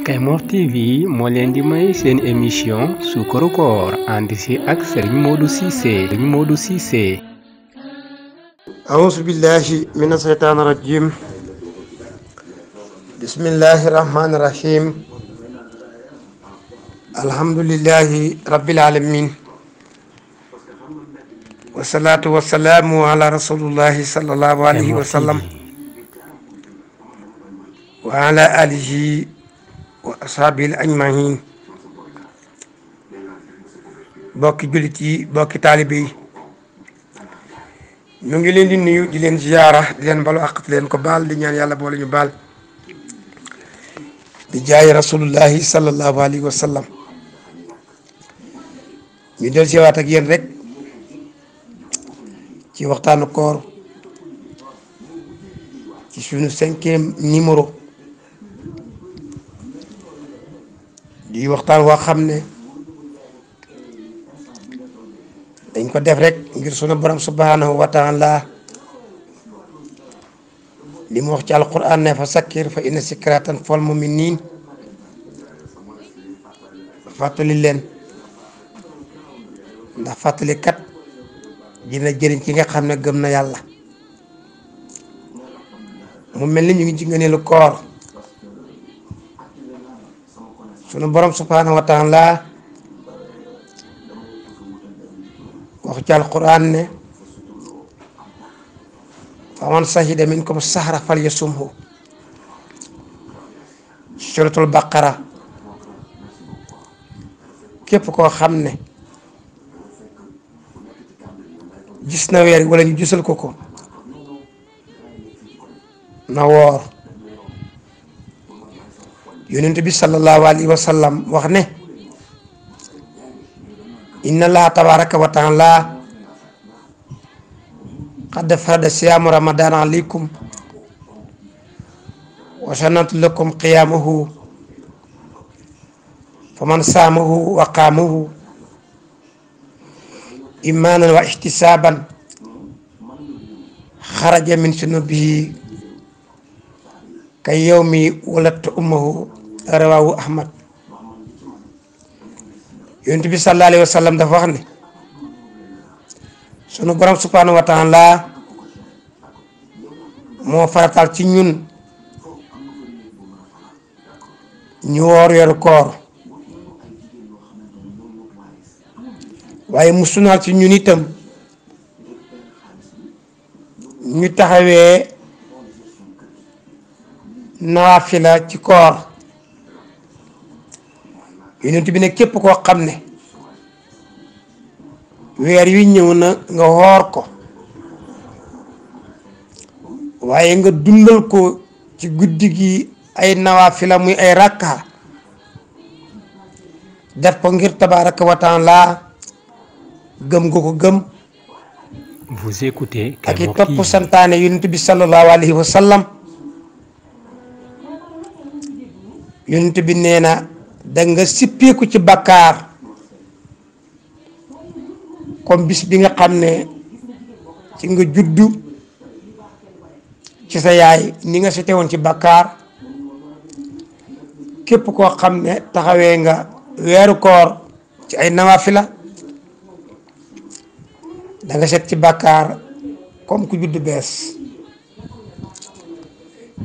Kaymoor TV moo leen di may seen émission Suukaru Koor ànd si ak Serigne Modou Cissé. A'uuzu billahi mina shaytaani rajiim. Bismillahi rahmaani rahiim. Alhamdulillahi rabbil aalamiin. Wasalaatu wasalaamu ala rasulillahi sallallahu alayhi wa sallam. Wa ala alihi wa ashaabihi ajmahiin. Bokki jullit yi, bokki taalibe yi, ñu ngi leen di nuyu di leen ziyaara di leen balu àq di leen ko baal di ñaan yàlla boole ñu baal di jaay rasulullahi sallallahu alayhi wa sallam. ñu del siwaat ak yéen rek ci waxtaanu koor ci suñu 5e numéro di waxtaan woo xam ne dañ ko def rek ngir sunu borom subhanahu wa taala li mu wax ci alquran ne fa sakkir fa inna sikra tanfa'ul mu'minin. fàttali leen ndax fàttali kat dina jëriñ ki nga xam ne gëm na yàlla. mu mel ni ñu ngi ci ngëneelu koor. sunu borom subhanahu wa taala wax ci alquran ne faman shahida minkum sahra falyasumhu. suratul baqara képp koo xam ne gis na weer wala ñu gisal ko na woor. yonent bi sallallahu alayhi wa sallam wax ne inna allaha tabaraka wa taala qad farada siyaamu ramadan alaykum wa sanatu lakum qiyamahu faman saamahu wa qaamahu imanan wa ihtisaban xaraja min sunubihi kay yawmi waladtu ummuhu rawahu ahmad. yonent bi sallallahu alayhi wa sallam dafa wax ne sunu borom subhanahu wa taala moo faratal ci ñun ñu woor weeru koor waaye mu sunal ci ñun itam ñu taxawee naafila ci koor. yonent bi ne képp koo xam ne weer wi ñëw na nga woor ko waaye nga dundal ko ci guddi gi ay nawaafila muy ay rakka def ko ngir tabaraka wa taala gëm nga ko gëm. Vous écoutez ak i Kaymoor topp TV. santaane yonent bi sallallahu alayhi wa sallam. yonent bi nee na da nga sippeeku ci bakkaar comme bis bi nga xam ne ci nga juddu ci sa yaay ni nga sete woon ci bakkaar. képp koo xam ne taxawee nga weeru koor ci ay nawafila da nga set ci bakkaar comme ku juddu bees.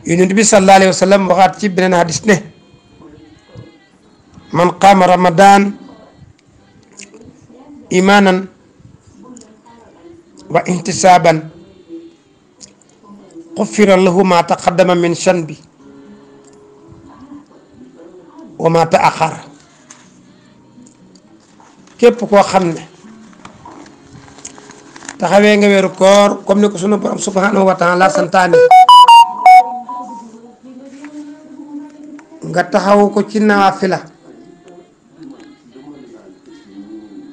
yonent bi sallallahu alayhi wa sallam waxaat ci beneen hadis ne man qaama ramadan imanan wa ihtisaban xufira lahu ma taqaddama min shanbi wa ma taaxar. képp koo xam ne taxawee nga weeru koor comme ni ko sunu borom subhanahu wa taala santaane nga taxawu ko ci naafila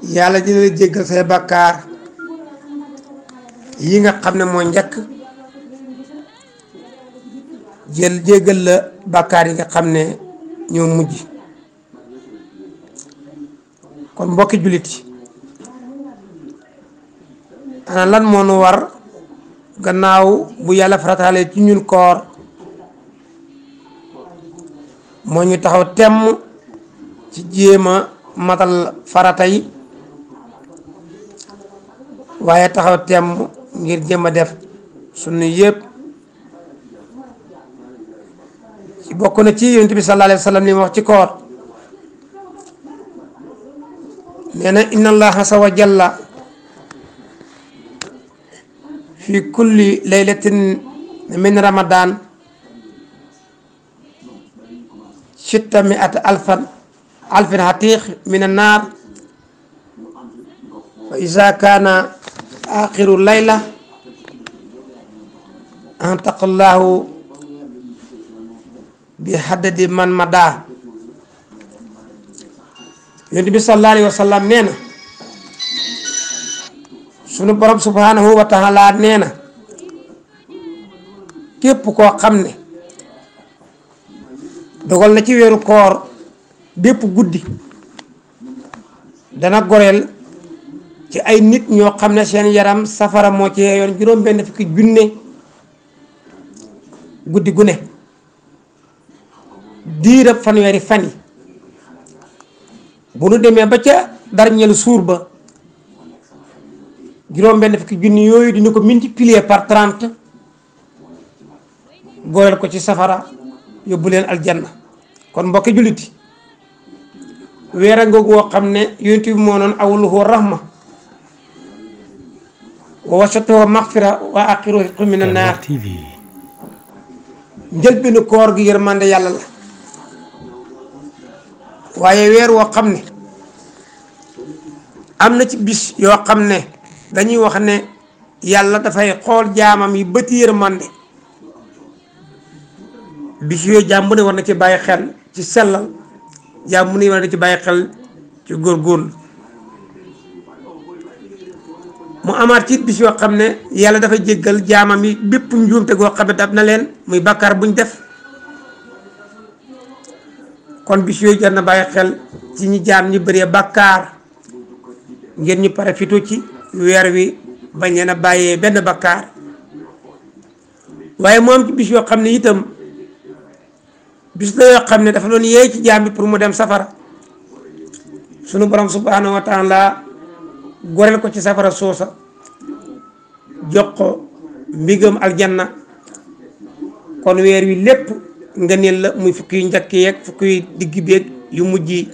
yàlla dina la jéggal say bakkaar yi nga xam ne moo njëkk jéggal la bakkaar yi nga xam ne ñoo mujj. kon mbokki jullit yi ana lan moo nu war gannaaw bu yàlla farataale ci ñun koor moo ñu taxaw temm ci jéema matal farata yi waaye taxaw temm ngir jéem a def sunu yëpp ci bokk na ci yonent bi sallallahu alayhi wa sallam li mu wax ci koor nee na inna allaha azza wa jalla fi kulli laylatin min ramadan sitta mi'ata alfin hatiq min annar fa iza kana akhiru layla antaqallahu bi haddadi man mada yonent bi sallallahu alayhi wa sallam nee na sunu borom subhanahu wa taala nee na képp koo xam ne dogal na ci weeru koor bépp guddi dana goreel ci ay nit ñoo xam ne seen yaram safara moo ci yoon juróom benn fukki junne guddi gu ne diirab fanweeri fan yi bu nu demee ba ca darñeelu suur ba juróom benn fukki junni yooyu dina ko multiplier par 30 goreel ko ci safara yóbbu leen aljanna kon mbokki julliti weer a ngoog woo xam ne yonent bi moo noon awwaluhu rahma wa wasatuhu maghfira wa axiruhu itqun mina naar njëlbéenu koor gi yërmande yàlla la waaye weer woo xam ne am na ci bis yoo xam ne dañuy wax ne yàlla dafay xool jaamam yi bëti yërmande bis yooyu jaam bu ne war na ci bàyyi xel ci sellal jaam bu ne war na ci bàyyi xel ci góorgóorlu mu amaat ci bis yoo xam ne yàlla dafay jéggal jaamam yi bépp njuumte goo xam ne daf na leen muy bàkkaar buñ def kon bis yooyu jar na bàyyi xel ci ñi jaam ñi bëree bàkkaar ngeen ñu pare fitu ci weer wi bañ leen a bàyyee benn bàkkaar waaye mu am ci bis yoo xam ne itam bis la yoo xam ne dafa doon yeey ci jaam bi pour mu dem safara sunu borom subhanahu wa taala goreel ko ci safara soosa jox ko mbigam aljanna kon weer wi lépp ngëneel la muy fukki yu njëkk yeeg fukki yu digg beeg yu mujj yi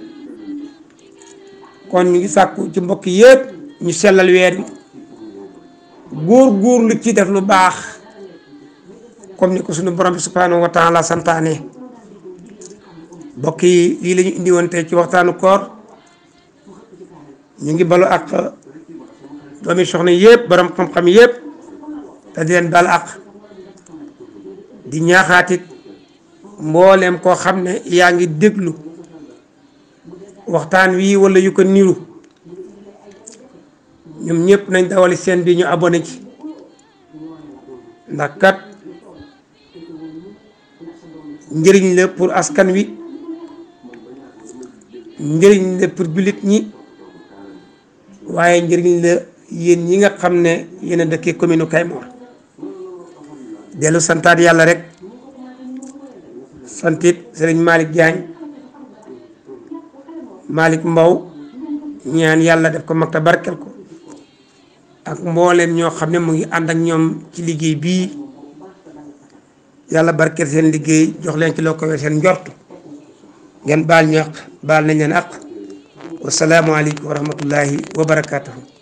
kon ñu ngi sàkku ci mbokk yépp ñu sellal weer wi góor lu ci def lu baax comme ni ko sunu borom bi subhanahu wa taala santaane mbokk yi lii la ñu indi woon tey ci waxtaanu koor ñu ngi balu ak doomi soxna yépp borom xam-xam yépp te di leen bal ak di ñaaxaatit mbooleem koo xam ne yaa ngi déglu waxtaan wii wala yu ko niru ñoom ñëpp nañ dawali seen bi ñu abonné ci ndax kat njëriñ la pour askan wi njëriñ la pour jullit ñi waaye njëriñ la yéen ñi nga xam ne yéen a dëkkee commune Kaymoor dellu santaat yàlla rek santit Sëriñ Malick Diagne Malick Mbow ñaan yàlla def ko mag ta barkel ko ak mbooleem ñoo xam ne mu ngi ànd ak ñoom ci liggéey bii yàlla barkel seen liggéey jox leen ci loo ko seen njort ngeen baal ñu àq baal nañ leen àq wasalaamu aleykum wa rahmatullahi wa barakaatuhu